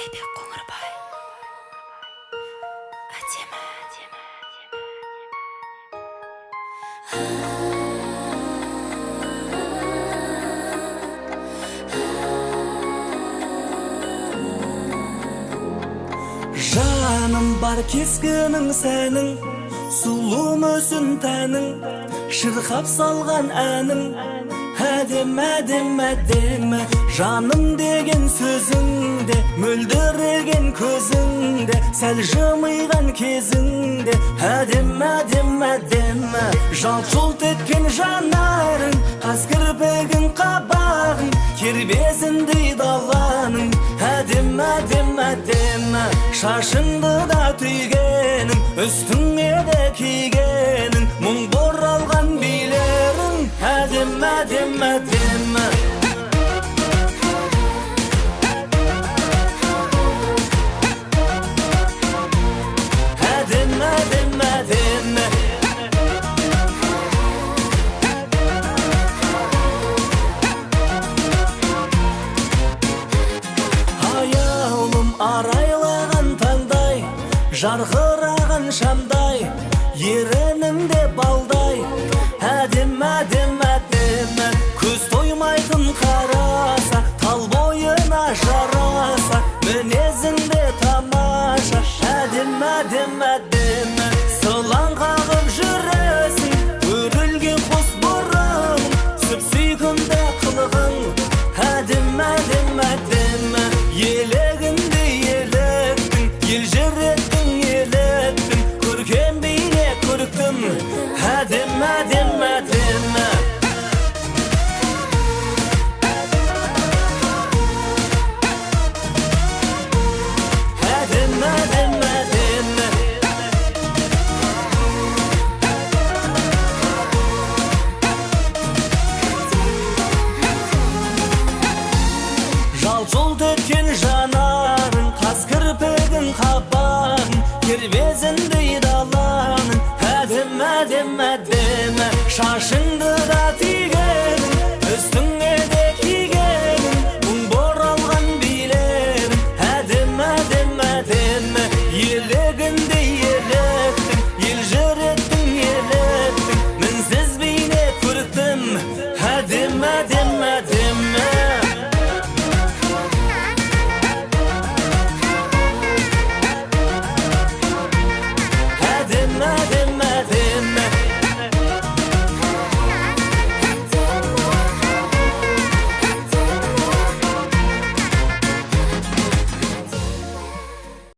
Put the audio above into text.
Айбек Қоңырбай. Әдемі. Жаным бар, кескінің сәнің, сұлу мүсін тәнің, шырқап салған әнің әдемі, әдемі, әдемі. Жаным деген сөзіңде, мөлдіреген көзіңде, сәл жымиған кезіңде әдемі, әдемі, әдемі. Жалт жұлт еткен жанарың, қас кірпігің, қабағың кербезіндей даланың әдемі, әдемі, әдемі. Шашыңды да түйгенің, үстіңе де кигенің, мұң боралған билерің әдемі, әдемі, әдемі. Әдемі, әдемі, әдемі. Аяулым, арайлаған таңдай, жарқыраған шамдай, ерініңде балдай әдемі, әдемі, әдемі. Көз тоймайтын қараса, тал бойына жараса, мінезіңде тамаша әдемі, әдемі, әдемі. Сылаң қағып жүресің, өрілген қос бұрымың, сүп сүйкімді қылығың әдемі, әдемі, әдемі. Елегіндей еліктің, елжіреттің, еліктің, көркем бейне көріктім әдемі, әдемі, әдемі. Әдемі, әдемі, әдемі. Жалт жұлт еткен жанарың, қас кірпігің, қабағың кербезіндей даланың әдемі, әдемі, әдемі. Шашыңды да түйгенің.